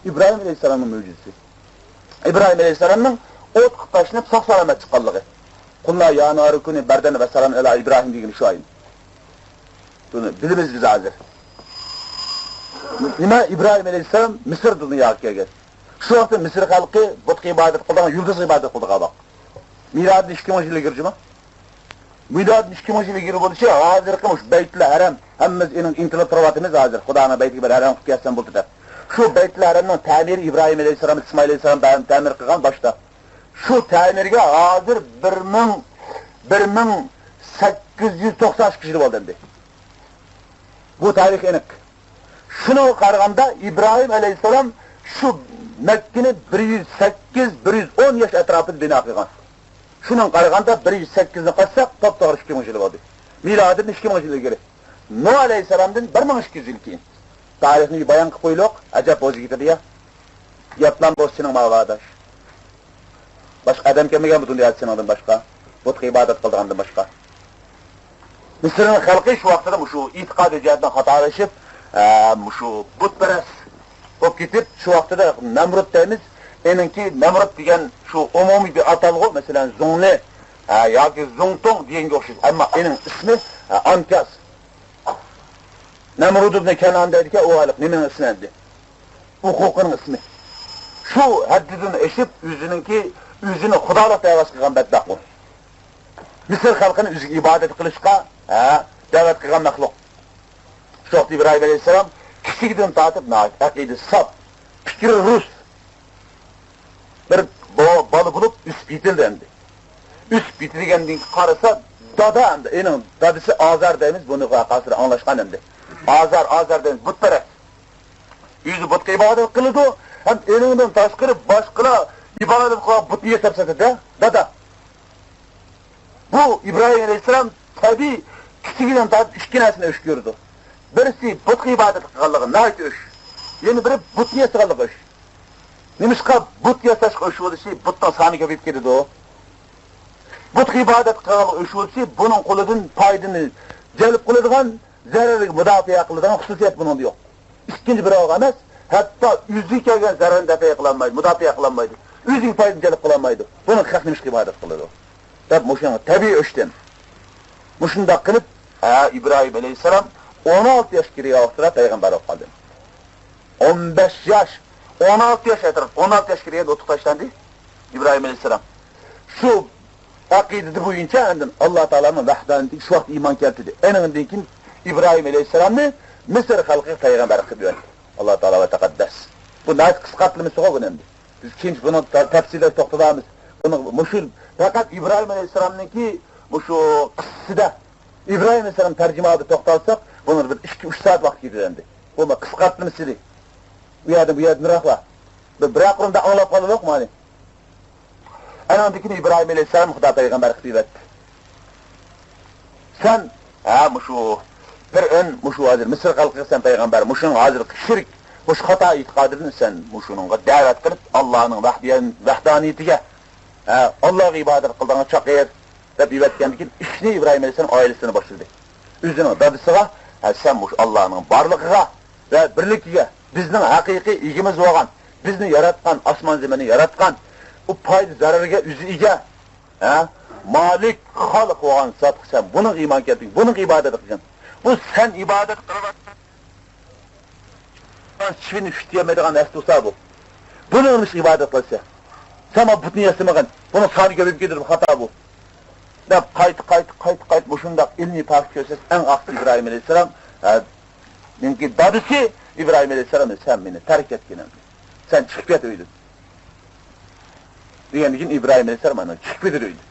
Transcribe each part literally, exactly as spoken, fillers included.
ئىبراھىم ئەلەيھىسسالامنىڭ مۆجىزىسى. ئىبراھىم ئەلەيھىسسالامنىڭ ئوتقا تاشلىنىپ ساق-سالامەت چىققانلىقى. «قۇلنا يا نارۇ كۇنى بەردەن ۋە سالامەن ئەلا ئىبراھىم» دېگىنى شۇ ئايەت. بۇنى بىلىمىز بىز ھازىر. نېمە، ئىبراھىم ئەلەيھىسسالام مىسىردا دۇنياغا كەلگەن. شۇ ۋاقىتتا مىسىر خەلقى بۇتقا ئىبادەت قىلىدىغان، يۇلتۇزغا ئىبادەت قىلىدىغان ۋاقىت. مىلادىدىن ئىككى مىڭ يىل ئىلگىرى جۇما. مىلادىدىن ئىككى مىڭ يىل ئىلگىرى بولۇشى، ھازىرقى مۇشۇ بەيتۇل ھەرەم، ھەممىمىز ئېنىڭ ئىنتىلىپ تۇرۇۋاتىمىز ھازىر، خۇدانىڭ بەيتىگە بىر ھەرەم قىلىپ كەلسەم بولدى دەپ. شۇ بەيتۇل ھەرەمنىڭ تەمىرى ئىبراھىم ئەلەيھىسسالام، ئىسمائىل ئەلەيھىسسالام تەمىر قىلغان باشتا. شۇ تەمىرگە ھازىر بىر مىڭ، بىر مىڭ سەككىز يۈز توقسان ئىككى يىل بولدى ئەمدى. بۇ تارىخ ئېنىق. شۇنىڭغا قارىغاندا، ئىبراھىم ئەلەيھىسسالام شۇ مەككىنى بىر يۈز سەككىز، بىر يۈز ئون ياش ئەتراپىدا بىنا قىلغان. شۇنىڭغا قارىغاندا، بىر يۈز سەككىزنى قاتساق، توپتوغرا ئىككى مىڭ يىل بولدى. مىلادىدىن ئىككى مىڭ يىل ئىلگىرى. نۇھ ئەلەيھىسسالامدىن بىر مىڭ ئىككى يۈز يىل كېيىن. تارىخنى بايان قىلىپ قويۇلۇق، ئەجەب بولسا كېتىدۇ يا. ياتلام بولسا سېنىڭ ماۋۇ ئاداش. باشقا ئادەم كەلمىگەن بۇ دۇنيادا سېنىڭدىن باشقا. بۇتقا ئىبادەت قىلىدىغاندىن باشقا. مىسىرنىڭ خەلقى شۇ ۋاقتىدا مۇشۇ ئېتىقادىي جەھەتتىن خاتالىشىپ، ئە، مۇشۇ بۇتپەرەس بولۇپ كېتىپ، شۇ ۋاقتىدا نەمرۇت دەيمىز. ئېنىڭكى نەمرۇت دېگەن شۇ ئومۇمىي بىر ئاتالغۇ، مەسىلەن، زۇڭلى، ئە، ياكى زۇڭتۇڭ دېگەنگە ئوخشاش. ئەمما ئېنىڭ ئىسمى، ئە، ئانكاس. نەمرۇد ئىبنى كەنئان دەيدىكەن، ئۇ ھېلىقى نېمىنىڭ ئىسمى ئەمدى؟ ھوقۇقىنىڭ ئىسمى. شۇ ھەددىدىن ئېشىپ، ئۆزىنىڭكى، ئۆزىنى خۇدالىق دەۋاسى قىلغان بەتبەخت ئۇ. مىسىر خەلقىنى ئۆزىگە ئىبادەت قىلىشقا، ھە، دەۋەت قىلغان مەخلۇق. شۇ ۋاقىت ئىبراھىم ئەلەيھىسسالام كىچىكىدىن تارتىپ ناھايىتى ئەقىدىسى ساپ، پىكرى رۇس. بىر بو-، بالا بولۇپ ئۆسۈپ يېتىلدى ئەمدى. ئۆسۈپ يېتىلگەندىن كېيىن قارىسا، دادا ئەمدى، ئېنىڭ دادىسى ئازار دەيمىز، بۇنى قاسىر ئاڭلاشقان ئەمدى. ئازار، ئازار دەيمىز، بۇتپەرەس. ئۆزى بۇتقا ئىبادەت قىلىدۇ، ھەم ئېنىڭدىن تاشقىرى باشقىلار ئىبادەت قىلغان بۇتنى ياساپ ساتىدۇ، دادا. بۇ ئىبراھىم ئەلەيھىسسالام تەبىئىي كىچىكىدىن تارتىپ ئىككى نەرسىنى ئۆچ كۆرىدۇ. بىرسى بۇتقا ئىبادەت قىلغانلىقى ناھايىتى ئۆچ. يەنە بىرى بۇتنى ياسىغانلىقى ئۆچ. نېمىشقا بۇت ياساشقا ئۆچ بولۇشى؟ بۇتنىڭ سانى كۆپىيىپ كېتىدۇ. بۇتقا ئىبادەت قىلغانلىقى ئۆچ بولۇشى، بۇنىڭ قولىدىن پايدىنى جەلپ قىلىدىغان، زەرەرگە مۇداپىئە قىلىدىغان خۇسۇسىيەت بۇنىڭدا يوق. ئىككىنچى بىراۋغا ئەمەس، ھەتتا ئۆزىگە كەلگەن زەرەرنى دەپئە قىلالمايدۇ، مۇداپىئە قىلالمايدۇ. ئۆزىگە پايدىنى جەلپ قىلالمايدۇ. بۇنىڭغا خەق نېمىشقا ئىبادەت قىلىدۇ؟ دەپ مۇشۇنىڭ تەبىئىي ئۆچتىن. مۇشۇنداق قىلىپ، ھە، ئىبراھىم ئەلەيھىسسالام ئون ئالتە ياشقا كىرگەن ۋاقتىدا پەيغەمبەر بولۇپ قالدى. ئون بەش ياش، ئون ئالتە ياش ئەتراپ، ئون ئالتە ياشقا كىرگەندە ئوتقا تاشلاندى ئىبراھىم ئەلەيھىسسالام. شۇ ئەقىدىدە بويىچە ئاندىن ئاللا تائالانىڭ ۋەھدانىيىتىگە شۇ ۋاقىت ئىمان كەلتۈردى. ئېنىڭدىن كېيىن ئىبراھىم ئەلەيھىسسالامنى مىسىر خەلقىگە پەيغەمبەر قىلىپ يۈرەتتى ئاللا تائالا ۋە تەقەددەس. بۇ ناھايىتى قىسقارتىلمىسىغۇ بۇنى ئەمدى. بىز كېيىن بۇنىڭ تا-، تەپسىلىدە توختىلىمىز. بۇنىڭ مۇشۇ پەقەت ئىبراھىم ئەلەيھىسسالامنىڭكى مۇشۇ قىسسىسىدە، ئىبراھىم ئەلەيھىسسالام تەرجىمىھالىدا توختالساق، بۇنىڭ بىر ئىككى، ئۈچ سائەت ۋاقىت كېتىدۇ ئەمدى. بۇ قىسقارتىلمىسى ئىدى. ئۇ يەردىن، بۇ يەردىن يىراقلا. بىر، بىرەر قۇرۇمدا ئاڭلاپ قالدۇق مانا. ئانىڭدىن كېيىن ئىبراھىم ئەلەيھىسسالام خۇدا پەيغەمبەر قىلىپ يېتەتتى. سەن، ھە، مۇشۇ پىرئەۋن، مۇشۇ ھازىر مىسىر خەلقىگە سەن پەيغەمبەر، مۇشۇنىڭ ھازىرقى شىرك، مۇشۇ خاتا ئېتىقادىدىن سەن مۇشۇنىڭغا دەۋەت قىلىپ، ئاللانىڭ ۋەھدىيەن-، ۋەھدانىيىتىگە، ھە، ئاللاغا ئىبادەت قىلىدىغان چاقىر، دەپ يۈرگەندىن كېيىن ئىشنى ئىبراھىم ئەلەيھىسسالام ئائىلىسىدىن باشلىدى. ئۆزىنىڭ دادىسىغا، ھە، سەن مۇشۇ ئاللانىڭ بارلىقىغا ۋە بىرلىكىگە، بىزنىڭ ھەقىقىي ئىگىمىز بولغان، بىزنى ياراتقان، ئاسمان زېمىننى ياراتقان، ئۇ پايدا زەرەرگە ئۆزى ئىگە، ھە، مالىك، خالىق بولغان زاتقا سەن بۇنىڭغا ئىمان كەلتۈرگىن، بۇنىڭغا ئىبادەت قىلغىن. بۇ سەن ئىبادەت قىلىۋاتقان چىۋىن ئۈشتىيەلمەيدىغان نەرسە تۇرسا بۇ. بۇنىڭغا نېمىشقا ئىبادەت قىلىسەن؟ سەن مانا بۇتنى ياسىمىغىن. بۇنىڭ سانى كۆپىيىپ كېتىدۇ، خاتا بۇ. دەپ قايتا، قايتا، قايتا، قايتا مۇشۇنداق ئىلمىي پاكىت كۆرسەتسە، ئەڭ ئاخىرى ئىبراھىم ئەلەيھىسسالام، ھە، نىڭكى دادىسى ئىبراھىم ئەلەيھىسسالام، سەن مېنى تەرك ئەتكىن ئەمدى. سەن چىقىپ كەت ئۆيدىن. دېگەندىن كېيىن ئىبراھىم ئەلەيھىسسالام ئانا چىقىپ كېتىدۇ ئۆيدىن.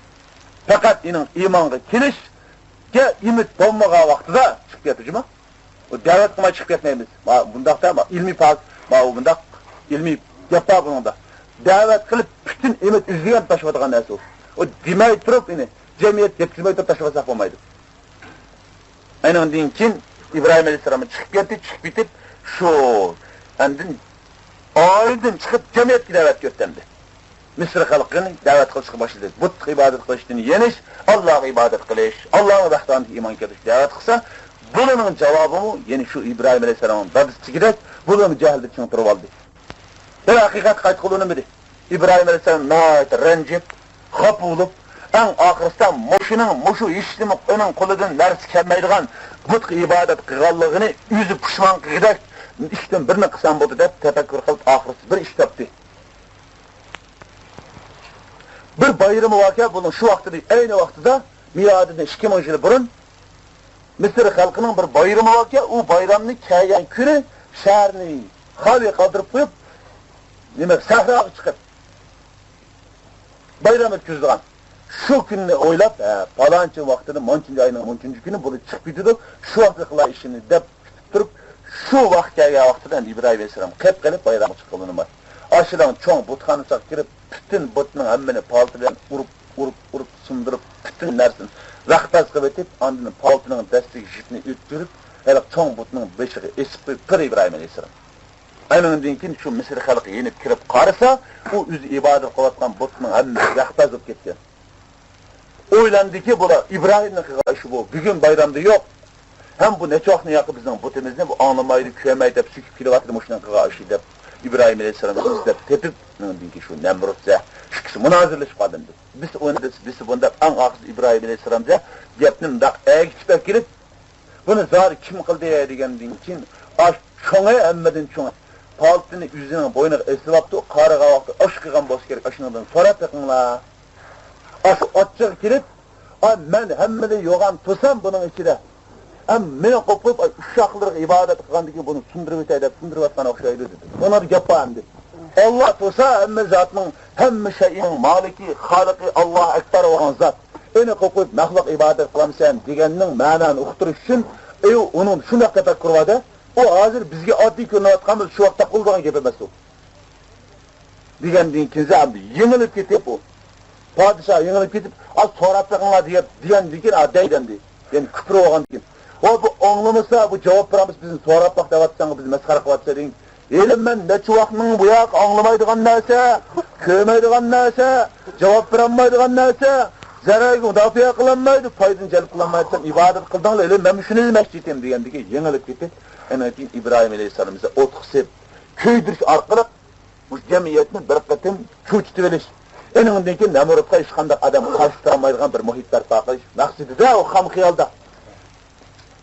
پەقەت ئېنىڭ ئىمانغا كېلىشكە ئۈمىد بولمىغان ۋاقتىدا چىقىپ كەتتى جۇما. ئۇ دەۋەت قىلماي چىقىپ كەتمەيمىز. ما بۇنداقتا، ما ئىلمىي پاك، ما ئۇ بۇنداق ئىلمىي گەپ بار بۇنىڭدا. دەۋەت قىلىپ پۈتۈن ئۈمىد ئۈزۈلگەن تاشلاۋاتقان نەرسە ئۇ. ئۇ دېمەي تۇرۇپ ئېنى جەمئىيەتكە يەتكۈزمەي تۇرۇپ تاشلىۋالساق بولمايدۇ. ئېنىڭدىن كېيىن ئىبراھىم ئەلەيھىسسالام چىقىپ كەتتى، چىقىپ كېتىپ، شۇ ئاندىن ئائىلىدىن چىقىپ جەمئىيەتكە دەۋەتكە ئۆتەمدى. مىسىر خەلقىنى دەۋەت قىلىشقا باشلىدى. بۇت ئىبادەت قىلىشتىن يېنىش، ئاللاغا ئىبادەت قىلىش، ئاللانىڭ ۋەھدانىيىتىگە ئىمان كەلتۈرۈشكە دەۋەت قىلسا، بۇلارنىڭ جاۋابىمۇ يەنە شۇ ئىبراھىم ئەلەيھىسسالامنىڭ دادىسىدىكىدەك، بۇلارمۇ جەھلىدە چىڭ تۇرۇۋالدى. بىر ھەقىقەت قايتا قوللىنىلمىدى. ئىبراھىم ئەلەيھىسسالام ناھايىتى رەنجىپ، خاپا بولۇپ، ئەڭ ئاخىرسىدا مۇشۇنىڭ، مۇشۇ ھېچنېمە ئۇنىڭ قولىدىن نەرسە كەلمەيدىغان بۇتقا ئىبادەت قىلغانلىقىنى ئۆزى پۇشمان قىلغۇدەك ئىشتىن بىرنى قىلسام بولدى دەپ تەپەككۇر قىلىپ، ئاخىرسى بىر ئىش تاپتى. بىر بايرىمى باركەن، بۇنىڭ شۇ ۋاقتىدا، ئەينى ۋاقتىدا، مىلادىدىن ئىككى مىڭ يىل بۇرۇن مىسىر خەلقىنىڭ بىر بايرىمى باركەن، ئۇ بايرامنى كەلگەن كۈنى شەھەرنى خالىي قالدۇرۇپ قويۇپ، نېمە، سەھراغا چىقىپ بايرام ئۆتكۈزىدىغان. شۇ كۈننى ئويلاپ، ھە، پالانچى ۋاقتىدا، مانچىنچى ئاينىڭ مانچىنچى كۈنى بۇلار چىقىپ كېتىدۇ، شۇ ۋاقىتتا قىلاي ئىشىمنى دەپ كۈتۈپ تۇرۇپ، شۇ ۋاقىت كەلگەن ۋاقتىدا ئەمدى ئىبراھىم ئەلەيھىسسالام قېپ قېلىپ بايرامغا چىققىنى بار. ئاشۇلارنىڭ چوڭ بۇتخانىسىغا كىرىپ، پۈتۈن بۇتنىڭ ھەممىنى پالتى بىلەن ئۇرۇپ، ئۇرۇپ، ئۇرۇپ، سۇندۇرۇپ، پۈتۈن نەرسىنى رەخپەز قىلىۋېتىپ، ئاندىن پالتىنىڭ دەستىگە جىپنى ئۆتكۈزۈپ، ھېلىقى چوڭ بۇتنىڭ بېشىغا ئېسىپ قويۇپتۇ ئىبراھىم ئەلەيھىسسالام. ئانىڭدىن كېيىن شۇ مىسىر خەلقى يېنىپ كىرىپ قارىسا، ئۇ ئۆزى ئىبادەت قىلىۋاتقان بۇتنىڭ ھەممىسى رەخپەز بولۇپ كەتكەن. ئويلاندىكى، بۇلار ئىبراھىمنىڭ قىلغان ئىشى بۇ، بۈگۈن بايرامدا يوق. ھەم بۇ نەچچە ۋاقىتتىن ياقى بىزنىڭ بۇتىمىزنى بۇ ئاڭلىمايدۇ، كۆرمەيدۇ دەپ سۆكۈپ كېلىۋاتىدۇ، مۇشۇنىڭ قىلغان ئىشى دەپ ئىبراھىم ئەلەيھىسسالامنى ئىزدەپ تېپىپ، ئۇنىڭدىن كېيىن شۇ نەمرۇت بىلەن ئىككىسى مۇنازىرىلىشىپ قالدى. بىز ئۇنى، بىز بۇنى دەپ ئەڭ ئاخىرىدا ئىبراھىم ئەلەيھىسسالامچە گەپنى مۇنداق ئەگىشىپ ئەكېلىپ، بۇنى زادى كىم قىلدى دېگەندىن كېيىن، ئاش چوڭى ھەممىدىن چوڭى پالتىنى ئۆزىنىڭ بوينىغا ئېسىۋاپتۇ، قارىغان ۋاقتى ئاش قىلغان بولسا كېرەك، ئاشۇنىڭدىن سوراپ بېقىڭلار. ئاشۇ ئاچچىقى كېلىپ، ئا، مەن ھەممىنى يوغان تۇرسام بۇنىڭ ئىچىدە. ئەم، مېنى قوپۇپ قويۇپ، ئۇششاقلىرىغا ئىبادەت قىلغاندىن كېيىن بۇنى سۇندۇرۇۋېتەي دەپ سۇندۇرۇۋاتقان ئوخشايدۇ، دېدى. ئۇنىڭدا گەپ بار ئەمدى. ئاللا تۇرسا، ھەممە زاتنىڭ، ھەممە شەيئىنىڭ مالىكى، خالىقى، ئاللا ئەكبەر بولغان زات. ئېنى قوپۇپ مەخلۇق ئىبادەت قىلامسەن دېگەننىڭ مەنانى ئۇقتۇرۇش ئۈچۈن، ئۇنىڭ شۇنداق تەپەككۇرى بار-دە. ئۇ ھازىر بىزگە ئاددىي كۆرۈنۈۋاتقان، بىز شۇ ۋاقىتتا قىلىدىغان گەپ ئەمەس ئۇ. دېگەندىن كېيىن يېڭىلىپ كېتىپ ئۇ. پادىشاھ يېڭىلىپ كېتىپ، ئا، سوراپ بېقىڭلار دېگەن، دېگەندىن كېيىن، ئا، دەيدۇ ئەمدى. يەنى كۈپۈر بولغاندىن كېيىن. ۋا بۇ ئاڭلىمىسا، بۇ جاۋاب بېرەمىز، بىزنى سوراپ باق دەۋاتساڭ، بىزنى مەسخەرە قىلىۋاتسا دېگەن. ھېلى مەن نەچچە ۋاقىتنىڭ بۇياق ئاڭلىمايدىغان نەرسە، كۆرمەيدىغان نەرسە، جاۋاب بېرەلمەيدىغان نەرسە، زەرەرگە مۇداپىئە قىلالمايدۇ، پايدىنى جەلپ قىلالمايدۇ، سەن ئىبادەت قىلدىڭلا، ھېلى مەن مۇشۇنى دېمەكچى ئىدىم دېگەندىن كېيىن يېڭىلىپ كېتىپ، ئاندىن كېيىن ئىبراھىم ئەلەيھىسسالام بىزنى ئوتقا سېلىپ، كۆيدۈرۈش ئارقىلىق مۇشۇ جەمئىيەتنى بىر قېتىم چۆچۈتۈۋېلىش، ئېنىڭدىن كېيىن نەمرۇتقا ھېچقانداق ئادەم قارشى تۇرالمايدىغان بىر مۇھىت بەرپا قىلىش مەقسىتىدە ئۇ خام خىيالدا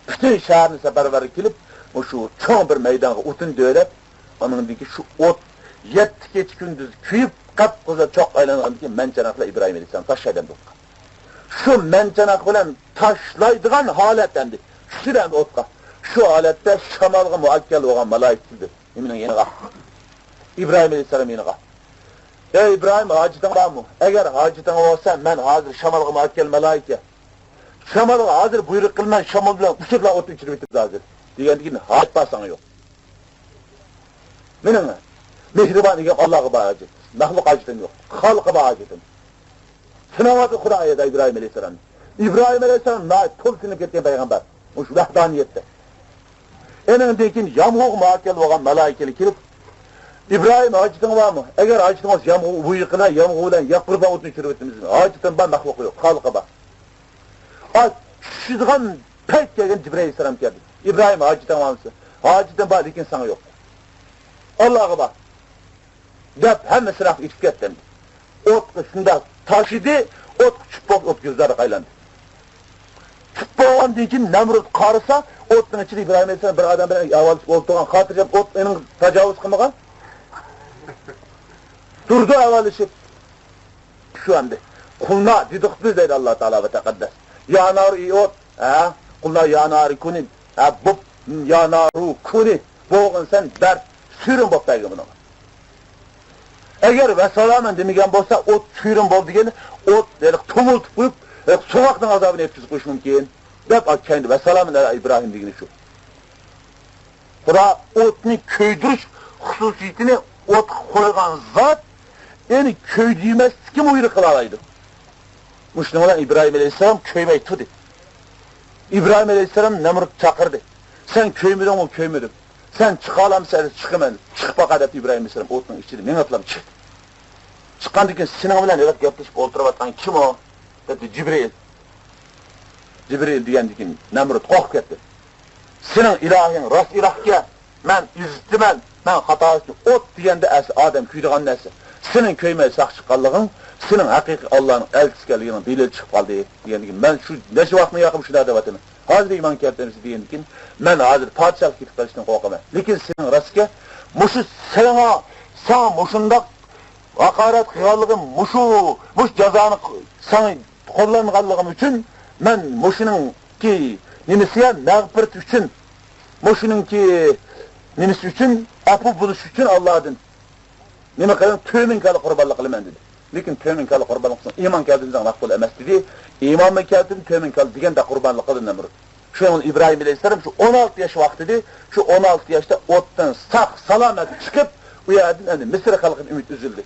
پۈتۈن شەھەرنى سەپەرۋەرگە كېلىپ، مۇشۇ چوڭ بىر مەيدانغا ئوتۇن دۆۋىلەپ، ئانىڭدىن كېيىن شۇ ئوت يەتتە كېچە كۈندۈز كۈيۈپ، قىپقىزىل چوغ ئايلانغاندىن كېيىن مەن چاناقلا ئىبراھىم ئەلەيھىسسالام تاشلايدۇ ئوتقا. شۇ مەن چاناق بىلەن تاشلايدىغان ھالەت ئەمدى، چۈشتى ئەمدى ئوتقا. شۇ ھالەتتە شامالغا مۇئەككەل بولغان مالايىكە كېلدى. نېمىنىڭ يېنىغا؟ ئىبراھىم ئەلەيھىسسالام يېنىغا. ئەي ئىبراھىم، ھاجىتىڭ بارمۇ؟ ئەگەر ھاجىتىڭ بولسا، مەن ھازىر شامالغا مۇئەككەل مالايىكە. شامالغا ھازىر بۇيرۇق قىلىمەن، شامال بىلەن ئۇچۇرلا ئوتنى ئۆچۈرۈۋېتىمىز ھازىر. دېگەندىن كېيىن، ھاجەت بار ساڭا يوق. مېنىڭ مېھرىبان ئىگەم ئاللاغا بار ھاجىتىم. مەخلۇق ھاجىتىم يوق. خالىققا بار ھاجىتىم. سىناۋاتىدۇ خۇدايى ئىبراھىم ئەلەيھىسسالامنى. ئىبراھىم ئەلەيھىسسالام ناھايىتى تولۇق سېغىنىپ كەتكەن پەيغەمبەر. مۇشۇ ۋەھدانىيەتتە. ئېنىڭدىن كېيىن يامغۇرغا مۇئەككەل بولغان مالايىكىلەر كېلىپ، ئىبراھىم، ھاجىتىڭ بارمۇ؟ ئەگەر ھاجىتىڭ بولسا، يامغۇر بۇيرۇق قىلىڭ، يامغۇر بىلەن ياققۇربان ئوتنى چۈشۈرۈۋېتىمىز. ھاجىتىم بار، مەخلۇق يوق، خالىقى بار. ئاي، چۈشىدىغان پەيت كەلگەن جىبرىئىل ئەلەيھىسسالام كەلدى. ئىبراھىم، ھاجىتىڭ بارمۇ؟ ھاجىتىم بار، لېكىن ساڭا يوق. ئاللاغا بار. دەپ ھەممە سىناقنى ئۆتۈپ كەتتى. ئوتقا شۇنداق تاشلىدى، ئوتقا چۈشۈپ بولۇپ، ئوت گۈلزارغا ئايلاندى. چۈشۈپ بولغاندىن كېيىن نەمرۇت قارىسا، ئوتنىڭ ئىچىدە ئىبراھىم ئەلەيھىسسالام بىر ئادەم بىلەن ئاۋارىلىشىپ ئولتۇرغان، خاتىرجەم ئوت ئېنىڭ تاجاۋۇز قىلمىغان. تۇردى ئاۋارىلىشىپ. شۇ ئەمدى. قۇلنا دېدۇق بىز دەيدۇ ئاللا تائالا ۋە تەقەددەس. يا نارۇ ئى ئوت، ھە؟ قۇلنا يا نارۇ كۇنى، ھە؟ بوپ، يا نارۇ كۇنى. بولغىن سەن دەرد، سۈرۈن بوپ بەرگىن بۇنىڭغا. ئەگەر ۋەسسالامەن دېمىگەن بولسا، ئوت سۈرۈن بول دېگەن، ئوت ھېلىقى تومۇلتۇپ قويۇپ، ھېلىقى سوغۇقنىڭ ئازابىنى يەتكۈزۈپ قويۇشى مۇمكىن. دەپ كەينىدە ۋەسسالامەن ئەلا ئىبراھىم دېگىنى شۇ. خۇدا ئوتنى كۆيدۈرۈش خۇسۇسىيىتىنى ئوتقا قويغان زات، يەنى كۆيدۈرمەسلىككە بۇيرۇق قىلالايدۇ. مۇشۇنىڭ بىلەن ئىبراھىم ئەلەيھىسسالام كۆيمەي تۇردى. ئىبراھىم ئەلەيھىسسالام نەمرۇتنى چاقىردى. سەن كۆيمىدىڭمۇ؟ كۆيمىدىم. سەن چىقالامسەن؟ چىقىمەن. چىقىپ باقە دەپ ئىبراھىم ئەلەيھىسسالام ئوتنىڭ ئىچىدىن مېڭىپلا چىقتى. چىققاندىن كېيىن سېنىڭ بىلەن ھېلىقى گەپلىشىپ ئولتۇرۇۋاتقان كىم ئۇ؟ دەپتۇ جىبرىئىل. جىبرىئىل دېگەندىن كېيىن نەمرۇت قورقۇپ كەتتى. سېنىڭ ئىلاھىڭ راست ئىلاھكەن، مەن ئېزىتىمەن، مەن خاتا ئۆتتۈم. ئوت دېگەندە ئەسلى ئادەم كۆيىدىغان نەرسە. سېنىڭ كۆيمەي ساقچى چىققانلىقىڭ، سېنىڭ ھەقىقىي ئاللانىڭ ئەلچىسى ئىكەنلىكىڭنىڭ دەلىلى چىقىپ قالدى، دېگەندىكىن، مەن شۇ نەچچە ۋاقىتنى ياقىم شۇنداق دەۋاتىمەن. ھازىر ئىمان كەلتۈرمىسە دېگەندىكىن، مەن ھازىر پادىشاھلىق كېتىپ قېلىشتىن قورقىمەن. لېكىن سېنىڭ راستكە، مۇشۇ ساڭا، ساڭا مۇشۇنداق ھاقارەت قىلغانلىقىم، مۇشۇ، مۇشۇ جازانى ساڭا قوللانغانلىقىم ئۈچۈن، مەن مۇشۇنىڭكى نېمىسىگە مەغپىرەت ئۈچۈن، مۇشۇنىڭكى نېمىسى ئۈچۈن، ئەپۇ بولۇش ئۈچۈن ئاللادىن نېمە قىلىمەن؟ تۆمۈن كالا قۇربانلىق قىلىمەن، دېدى. لېكىن تۆمۈن كالا قۇربانلىق قىلساڭ، ئىمان كەلتۈرمىسەڭ مەقبۇل ئەمەس، دېدى. ئىمانمۇ كەلتۈردۈم، تۆمۈن كالا دېگەندە قۇربانلىق قىلدى نەمرۇت. شۇنىڭ بىلەن ئىبراھىم ئەلەيھىسسالام شۇ ئون ئالتە ياش ۋاقتىدا، شۇ ئون ئالتە ياشتا ئوتتىن ساق سالامەت چىقىپ، ئۇ يەردىن ئەمدى مىسىر خەلقىدىن ئۈمىد ئۈزۈلدى.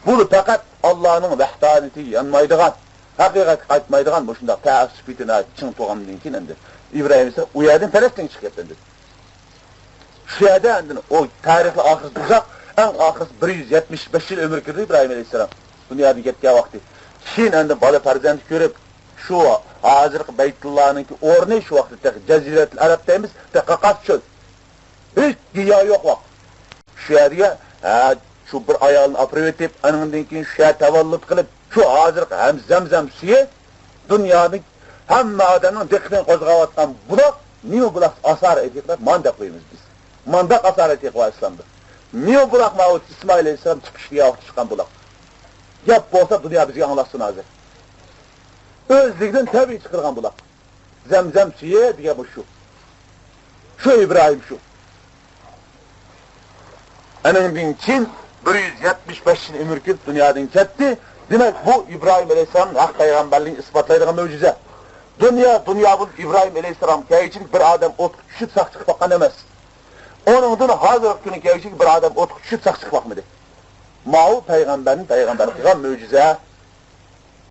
بۇ پەقەت ئاللانىڭ ۋەھدانىيىتىگە يانمايدىغان، ھەقىقەتكە قايتمايدىغان مۇشۇنداق تەئەسسۇپىيىتى ناھايىتى چىڭ تۇرغاندىن كېيىن، ئەمدى ئىبراھىم ئەلەيھىسسالام ئۇ يەردىن پەلەستىنگە چىقىپ كەتتى ئەمدى. شۇ يەردە ئاندىن ئۇ تارىختا ئاخىرسى ئۇزاق، ئەڭ ئاخىرسى بىر يۈز يەتمىش بەش يىل ئۆمۈر كۆردى ئىبراھىم ئەلەيھىسسالام دۇنيادىن كەتكەن ۋاقتى. كېيىن ئاندىن بالا پەرزەنت كۆرۈپ، شۇ ھازىرقى بەيتۇللانىڭكى ئورنى شۇ ۋاقىتتا تېخى جەزىرەتۇل ئەرەب دەيمىز، تېخى قاقاس چۆل. ھېچ گىياھ يوق ۋاقىت. شۇ يەرگە، ھە، شۇ بىر ئايالنى ئاپىرىۋېتىپ، ئانىڭدىن كېيىن شۇ يەردە تەۋەللۇت قىلىپ، شۇ ھازىرقى ھەم زەمزەم سۈيى دۇنيانىڭ ھەممە ئادەمنىڭ دىققىتىنى قوزغاۋاتقان بۇلاق، نېمە بۇلاق؟ ئاسار ئېتىقلار مانا دەپ قويىمىز بىز. مانداق ئاسار ئېتىقى بار ئىسلامدا. نېمە بۇلاق ماۋۇ؟ ئىسمائىل ئەلەيھىسسالام چىقىش دېگەن ۋاقىتتا چىققان بۇلاق. گەپ بولسا دۇنيا بىزگە ئاڭلاتسۇن ھازىر. ئۆزلۈكىدىن تەبىئىي چىقىدىغان بۇلاق. زەمزەم سۈيى دېگەن بۇ شۇ. شۇ ئىبراھىم شۇ. ئەنىڭدىن كېيىن بىر يۈز يەتمىش بەش يىل ئۆمۈر كۆرۈپ دۇنيادىن كەتتى. دېمەك، بۇ ئىبراھىم ئەلەيھىسسالامنىڭ ھەق پەيغەمبەرلىكىنى ئىسپاتلايدىغان مۆجىزە. دۇنيا، دۇنيا بولۇپ ئىبراھىم ئەلەيھىسسالام كەلگۈچىلىك بىر ئادەم ئوتقا چۈشۈپ ساق چىقىپ باققان ئەمەس. ئۇنىڭدىن ھازىرقى كۈنى كەلگۈچىلىك بىر ئادەم ئوتقا چۈشۈپ ساق چىقىپ باقمىدى. ماۋۇ پەيغەمبەرنى پەيغەمبەر قىلغان مۆجىزە.